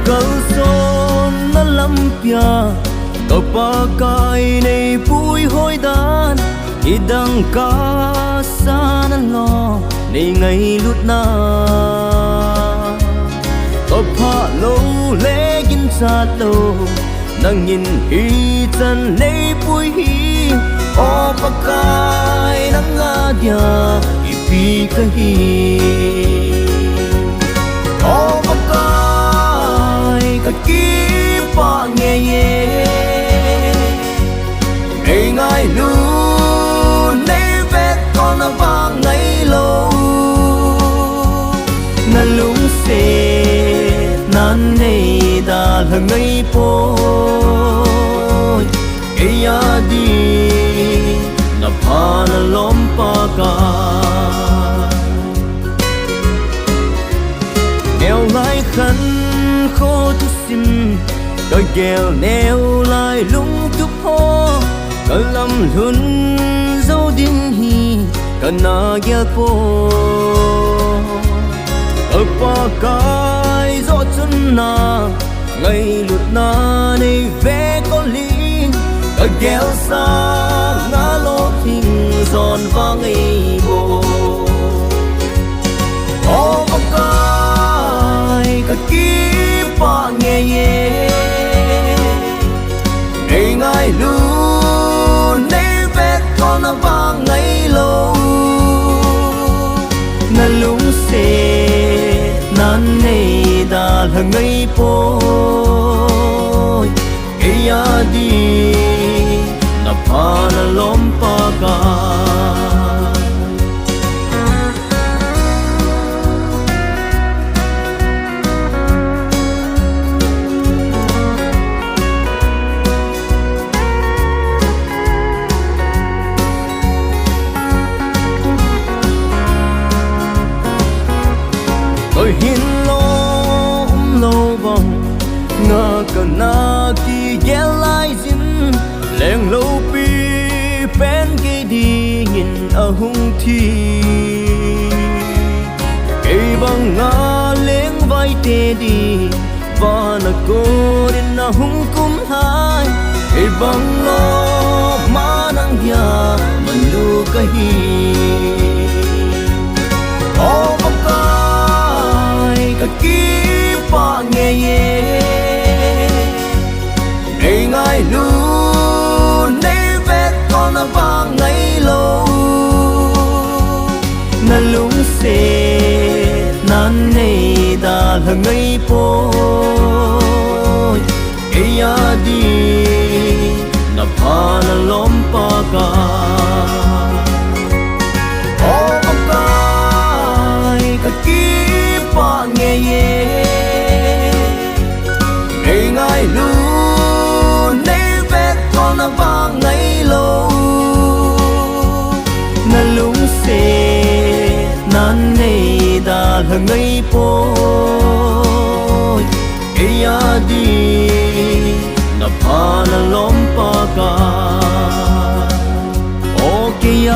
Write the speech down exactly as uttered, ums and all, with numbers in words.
Kalsonna lampia, ka Pakai nei puihoi dan, hidang kasa nalom nei ngailutna. Ka phalou le ginchat lou, nangin hichan nei pui hi, O Pakai, nanga dia ipi kahi. O Pakai, kakipah ngei e. Nei ngailu, nei vetkol na vang ngailou. Na lungsetnan nei dalha ngai poi. Kei a di na pha na lom Pakai. Neo lai khan kho thusim, ka gel neo lai lungtup ho, ka lamlhun zo ding hi ka na gel poi. Ka Pakai, zoh chun na ngailutna nei vetkol in, ka gel sanga lolhing jon vang ei boi. O Pakai, kakipah ngei e. Nei ngailu, nei vetkol na vang ngailou. Na lungsetnan nei dalha ngai poi. Kei a di na pha na lom Pakai. Kahin lom lou bang nga ka na kigel lai jin, lengloupi pen kei dingin ahung thi. Kei banga lengvaite di vana konin ahung kum lai, kei bang loma nang dia manu kahi. O Pakai, kakipah ngei e. Nei ngailu, nei vetkol na vang ngailou. Na lungsetnan nei dalha ngai poi. Kei a di na pha na lom Pakai. O Pakai, kakipah ngei e. Nei ngailu, nei vetkol na vang ngailou. Na lungsetnan nei dalha ngai poi. Kei a di na pha na lom Pakai. O kei a